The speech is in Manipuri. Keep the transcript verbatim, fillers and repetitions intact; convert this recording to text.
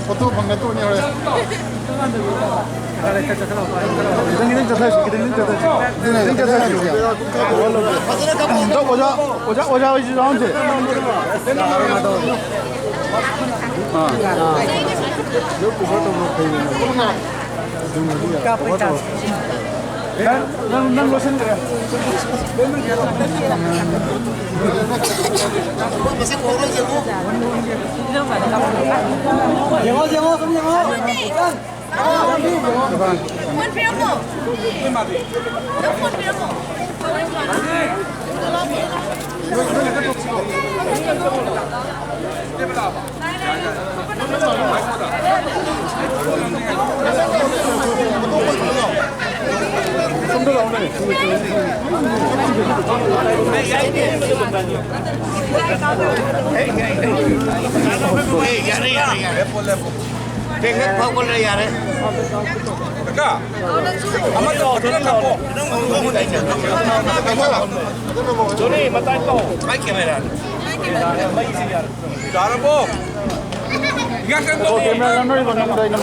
ꯐꯣꯇꯣ ꯐꯪꯒ ꯇꯣꯛꯑꯅꯤ ꯍꯣꯔꯦꯟ꯫ ꯈꯤꯇꯪ, ꯈꯤꯇꯪ ꯆꯠꯊꯔꯁꯤ, ꯈꯤꯇꯪ, ꯈꯤꯇꯪ ꯆꯠꯊꯔꯁꯤ꯫ ꯈꯤꯇꯪ ꯆꯠꯊꯔꯁꯤ꯫ ꯐꯖꯅ ꯀꯥꯞꯄꯣ꯫ ꯑꯝꯇ ꯑꯣꯖꯥ, ꯑꯣꯖꯥ, ꯑꯣꯖꯥ ꯍꯣꯏꯁꯨ ꯌꯥꯎꯍꯟꯁꯦ꯫ ꯑꯥ꯫ ꯅꯪ, ꯅꯪ, ꯅꯪ ꯂꯣꯏꯁꯤꯟꯈ꯭ꯔꯦ꯫ ꯌꯦꯡꯉꯣ, ꯌꯦꯡꯉꯣ, ꯁꯨꯝ ꯌꯦꯡꯉꯣ꯫ ꯐꯣꯟ ꯄꯤꯔꯝꯃꯣ꯫ ꯅꯪ ꯐꯣꯟ ꯄꯤꯔꯝꯃꯣ꯫ ꯌꯥꯔꯦ, ꯌꯥꯔꯦ, ꯌꯥꯔꯦ꯫ ꯇꯦꯡꯅ ꯐꯥꯎꯒꯠꯂꯦ, ꯌꯥꯔꯦ꯫ ꯀꯀꯥ, ꯑꯃ ꯇꯧ, ꯑꯗꯨꯅ ꯀꯥꯞꯄꯣ꯫ ꯖꯣꯅꯤ, ꯃꯇꯥꯏ ꯇꯧ꯫ ꯃꯥꯏ ꯀꯦꯃꯦꯔꯥ꯫ ꯃꯩꯁꯤ ꯌꯥꯔꯦ꯫ ꯌꯥꯔꯕꯣ? ꯏꯌꯥ, ꯀꯩꯅꯣ ꯇꯧꯔꯤ꯫ ꯀꯦꯃꯦꯔꯥ ꯅꯝꯅꯔꯤꯕ ꯅꯪꯗ ꯑꯩꯅ꯫